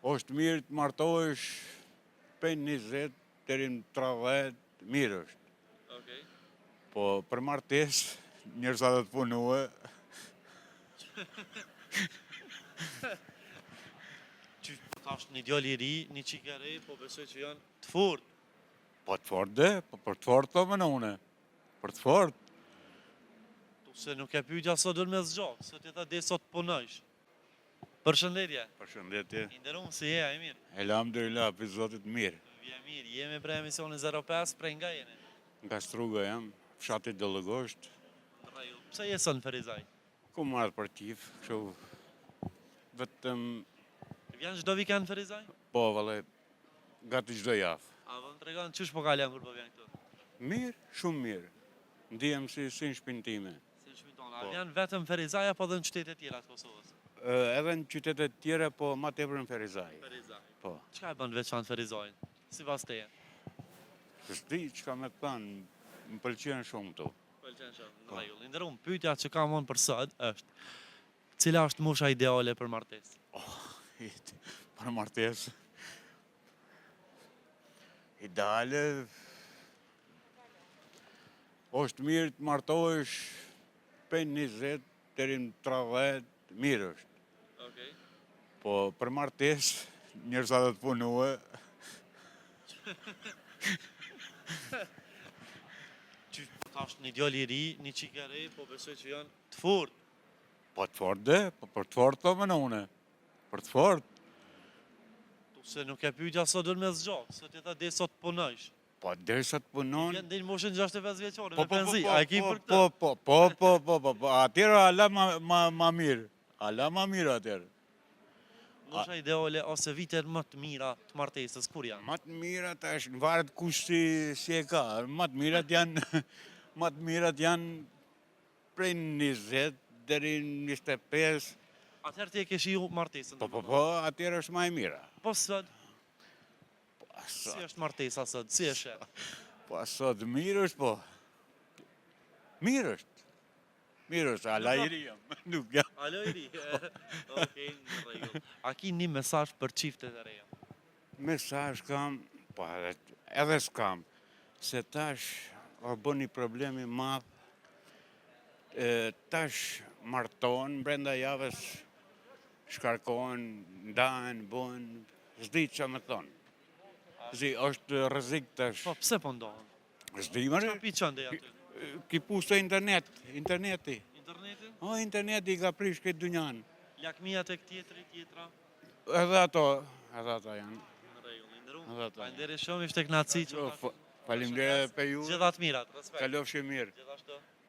Është mirë të martohesh prej 20 deri në 30, mirë është. Okej. Po për martesë, njerëza do të punue. Që po tash një djalë i ri, një çikë e re, po besoj që janë të fortë. Po të fortë dhe, po për të fortë të më une. Për të fortë. Tu se nuk e pyetja sot do me zgjat, se ti tha deri sa të punojsh. Përshëndetje. Përshëndetje. I nderuam si je, a je mirë? Elhamdulillah, prej Zotit mirë. Më vjen mirë, jemi prej emisionit 05, prej nga jeni? Nga Struga jam, fshati Dollogosht. Në rregull. Pse je sot në Ferizaj? Kom ardhë për qejf, kështu vetëm... Vjen çdo vikend në Ferizaj? Po, vallahi, gati çdo javë. A po më tregon qysh po kalon kur po vjen këtu? Mirë, shumë mirë. Ndihem si si në shpinë time. Si në shpinë tone. A po. vjen vetëm në Ferizaj apo edhe në qytete tjera të Kosovës? Edhe në qytete tjera, po ma tepër në Ferizaj. Ferizaj. Po. Çka e bën të veçantë Ferizajn? Sipas teje? S'di çka me të thënë, më pëlqen shumë këtu. Pëlqen shumë, në po. rregull. I nderuam, pyetja që kam unë për sot është cila është mosha ideale për martesë? Oh, për martesë. Ideale është mirë të martohesh prej 20 deri në 30, mirë është. Okej. Po për martesë, njerëza do të punue. Që po tash një djalë i ri, një çikë e re, po besoj që janë të fortë. Po të fortë dhe, po për të fortë të më une. Për të fortë. Tu se nuk e pyetja sot do me zgjat, se ti tha deri sa të punojsh. Po derisa të punon... Vjen deri në moshën 65 vjeçare po, me po, po, penzi, a e ki për këtë? Po, po, po, po, po, po, po, atëherë ala ma, ma, ma mirë, ala ma mirë atëherë. Mosha ideale ose vitet më të mira të martesës, kur janë? Ma të mira tash, në varet kush si, si e ka, ma të mirat janë, ma të mirat janë prej 20 deri në 25. Atëherë ti e ke shiju martesën? Po, po, po, atëherë është ma e mira. Po sot? Po, sot. Si është martesa sot? Si e sheh? Po, sot mirë është, po. Mirë është. Mirë është, ala i ri jam. Nuk jam. Ala i ri. Okej, në rregull. A ki një mesazh për çiftet e reja? Mesazh kam, po edhe, edhe s'kam, se tash o bë një problem i madh, e, tash martohen, brenda javës shkarkohen, ndahen, bëhen, s'di që me thonë. S'di, është rrezik tash. Po, pse po ndahen? S'di more. Çka pi çon deri aty? Ki pushte internet, interneti. Interneti? O, interneti i ka prish këtë dynjanë. Lakmia tek tjetri, tjetra? Edhe ato, edhe ato janë. Në rregull, i nderuam. Edhe ato. Faleminderit shumë, ishte kënaqësi që Faleminderit edhe për ju. Gjitha të mirat, respekt. Kalofshi mirë. Gjithashtu.